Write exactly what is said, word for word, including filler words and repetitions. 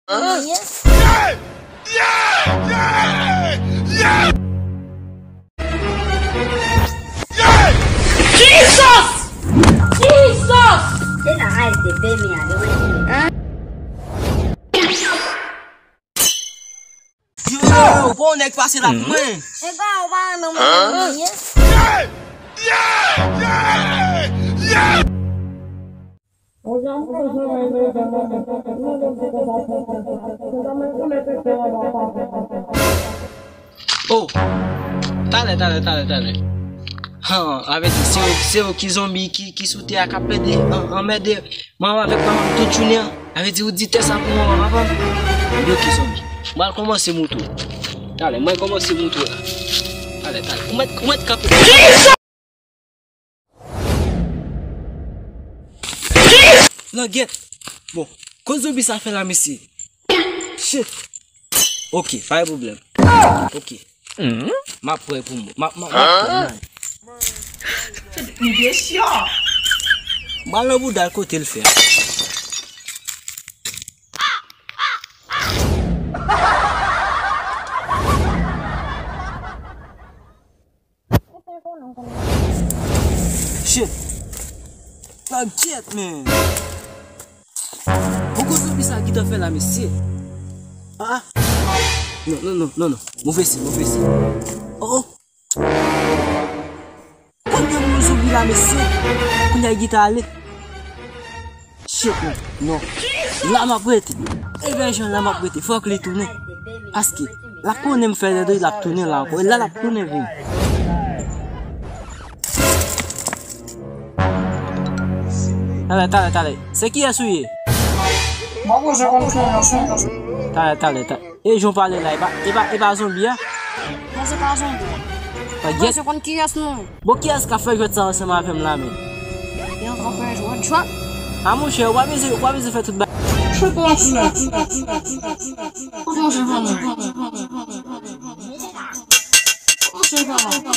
Mwen ye. Jesus! Jesus! Se la a l te pè mi ale wè. Yo, yo, yo, bon nèg pase la pou mwen. E ba, ou pa renmen mwen ye. Oh, talè, talè, talè, talè. Han, avèti, se yo, se yo ki zonbi ki, ki sou tè a k ap plede an, anmède manman avèk manman tout jounen an. Avèti, ou di tè sa pou manman, papa. Yo ki zonbi. Mwen al kòmanse moute w. Talè, mwen kòmanse moute w la. Talè, talè. Ou mèt, ou mèt kanpe. Langyèt! Bon, kote zonbi sa fè la, mesye? Shit! Ok, pa gen pwoblèm. Ok. M ap pran pou mwen. M ap, m ap, m ap pran. M al nan bouda l kote l fè. Shit. Langyèt, men. Poko zonbi sa gentan fè la, mesye. Ah. Non, non, non, non, non. Move siy, move siy. Oh, oh. Konbyen moun zonbi la, mesye? Kounye a gentan ale. Shit, non. Non. La m ap rete. E ben, jan la m ap rete. Fòk li tounen. Paske l ap konnen m fè dèdri, l ap tounen la ankò. E la l ap tounen vini. Talè, talè, talè. Se kiyès ou ye? Mwen bezwen konn kiyès ou. Talè, talè, talè. E jan w pale la, e pa, e pa, e pa zonbi a? Non, se pa zonbi. Pa Mwen gen- bezwen konn kiyès nou. Bon, kiyès k ap fè jwèt sa ansanm avè m la menm? Yon konpè jwèt, jwèt. A monchè, w pa bezwen, w pa bezwen fè tout bagay. Chou pou yon koulè. Kote yon jèn fanm? Yon jèn fanm.